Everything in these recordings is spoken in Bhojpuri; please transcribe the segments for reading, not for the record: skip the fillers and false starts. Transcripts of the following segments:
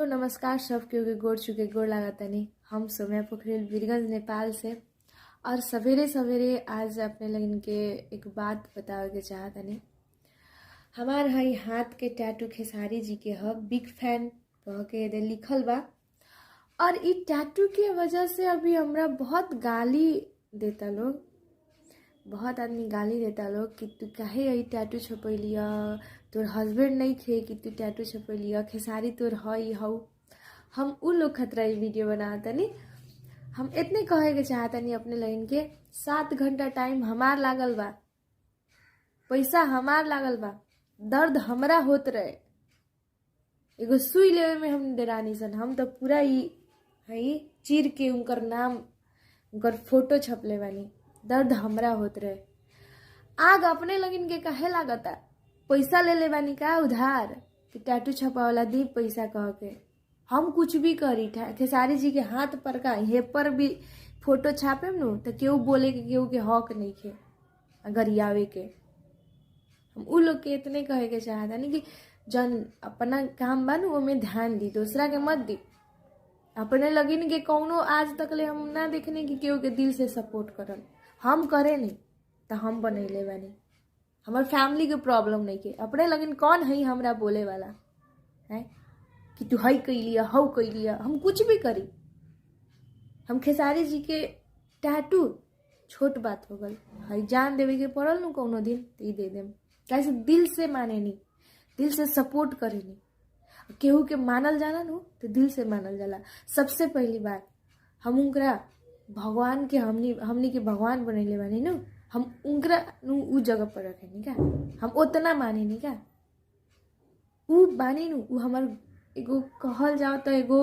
तो नमस्कार सब केहू के गोर छुके गोर लागतानी। हम सोम्या पोखरेल, वीरगंज, नेपाल से। और सवेरे सवेरे आज अपने लगन के एक बात बतावे के चाहतानी। हमार हई हाथ के टैटू खेसारी जी के ह, बिग फैन कह के एदे लिखल बा। और इ टैटू के वजह से अभी हमरा बहुत गाली देता लोग, बहुत आदमी गाली देता लोग कि तू काहे ई टैटू छपैलिय, तोर हस्बैंड नहीं खे कि तू टैटू छपैलिय, खेसारी तोर हई हऊ। हम उ लोग खतरा ई वीडियो बनावतनी। हम इतने कहे के चाहतनी अपने लाइन के, 7 घंटा टाइम हमार लागल बा, पैसा हमार लागल बा, दर्द हमरा होत रहे। एगो सुई लेवे में हम डेरानी सन। हम तो पूरा ई हई चीर के उनकर नाम, उनकर फोटो छपले बानी। दर्द हमरा होत रहे। आग अपने लगिन के काहे लागता? पैसा ले ले बानी का उधार कि टैटू छपावला दी पैसा कह के? हम कुछ भी करी, खेसारी जी के हाथ पर का हे पर भी फोटो छापे नु तो केहू बोले के केहू के हक नहीं खे गरियावे के। हम उ लोग के इतने कहे के चाहतानी कि जन अपना काम बा नु, ओमे ध्यान दी, दूसरा के मत दी। अपने लगिन के कौनो आज तक ले हम ना देखने कि केहू के दिल से सपोर्ट करल। हम करे नहीं तो हम बनैले बानी, हमर फैमिली के प्रॉब्लम नहीं के। अपने लगिन कौन है हमरा बोले वाला है कि तू हई कैलिया, हऊ कैलिया? हम कुछ भी करी, हम खेसारी जी के टैटू छोट बात हो गल हई। जान देवे के पड़ल नु कौनो दिन तो ई they them. कैसे दिल से माने नी, दिल से सपोर्ट करे नी। केहू के मानल जाला नु तो दिल से मानल जाला। सबसे पहली बात, हम उनकरा भगवान के हमनी हमनी के भगवान बनैले बानी नु, हम उनकरा नु उ जगह पर रखेनी का, हम उतना मानेनी का। उ बानी नु, उ हमर एगो कहल जाओ तो एगो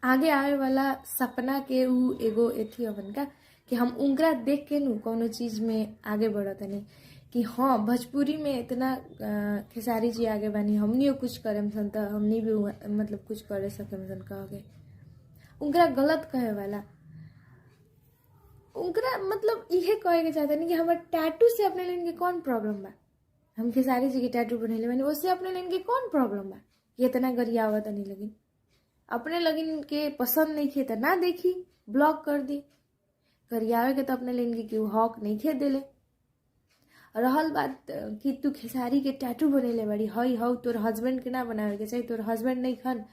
आगे आवे वाला सपना के उ एगो एथी हवन का कि हम उनकरा देख के नु कौनो चीज में आगे बढ़तनी कि हाँ, भोजपुरी में इतना खेसारी जी आगे बानी, हमनियो कुछ करेम सन त हमनी भी मतलब कुछ करे सकेम सन कह के। उनकरा गलत कहे वाला, उनकरा मतलब इहे कहे के चाहतनी कि हमर टैटू से अपने लोगन के कौन प्रॉब्लम बा? हम खेसारी जी के टैटू बनैले बानी, उससे अपने लोगन के कौन प्रॉब्लम बा कि इतना गरियावत तनी लगिन? अपने लगिन के पसंद नहीं खे त ना देखी, ब्लॉक कर दी। गरियावे के तो अपने लोगन के केहू हक नहीं खे देले। रहल बात कि तू खेसारी के टैटू बनैले बाड़ी, हई हौ, तोर हस्बैंड के ना बनावे के चाही, तोर हस्बैंड नहीं खन।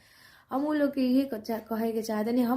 हम उ लोग के इहे कहे के चाहतनी हम।